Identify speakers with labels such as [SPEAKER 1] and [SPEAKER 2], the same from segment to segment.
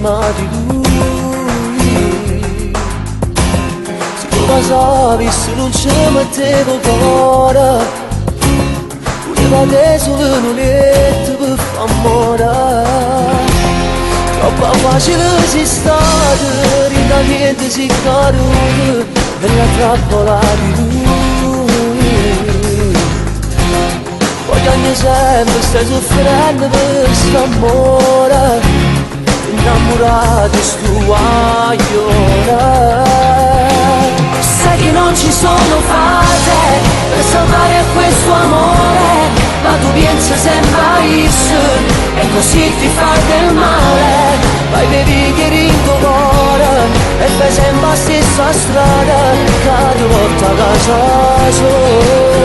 [SPEAKER 1] prima di lui. Si tu vasavi se non ci mettevo cuore, voleva te solo un letto per far amore. Troppo facile si stato, da niente si caduto, nella trappola di lui. Voglio ogni sempre stai soffrendo per quest'amore, innamorato sto guaglione. Sai che non ci sono fate per salvare questo amore, ma tu pensi sempre a isso e così ti fai del male. Vai bevi che rinto cuore e fai sempre la stessa strada che ti porta a casa sola.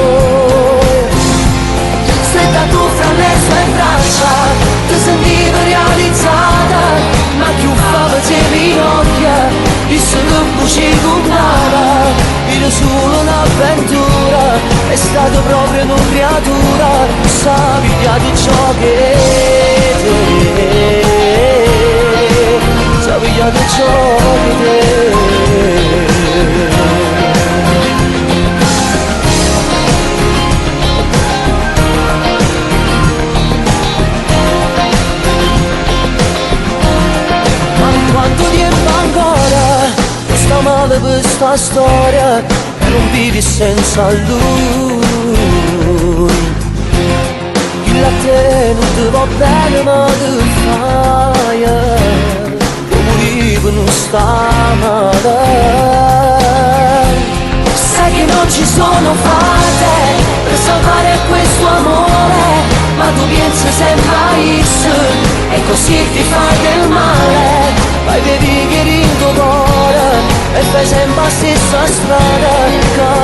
[SPEAKER 1] Stretta tu fra le sue braccia, ti sentivi realizzata, ma chi fa te ginocchia, disse che voce contava, era solo un'avventura, è stata proprio una creatura, sa di ciò che te, sa di ciò che te. Ma quanto tempo ancora sta male questa storia e non vivi senza lui. Chi la te non ti va bene ma che fai? Come non sta male. Sai che non ci sono fate per salvare questo amore, ma tu pensi sempre a isso e così ti fai del male. Vai bevi che rinto cuore e fai sempre la stessa strada che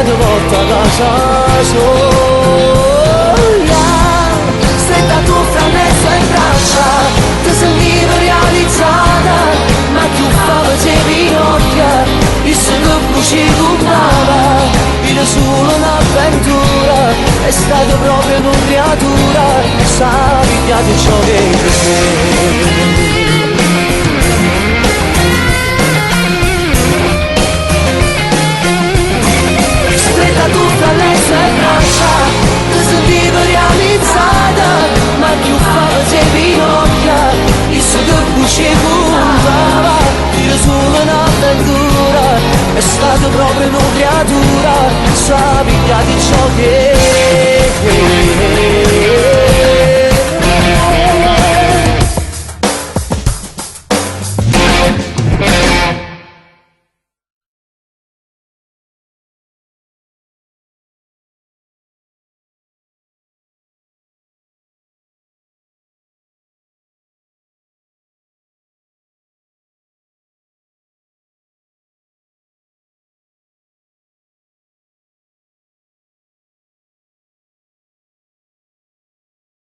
[SPEAKER 1] ti porta a casa sola. Stretta tu fra le sue braccia, ti sentivi realizzata, ma chi fa te ginocchia, disse che voce contava, era solo un'avventura, è stata proprio una creatura, sa di ciò che te.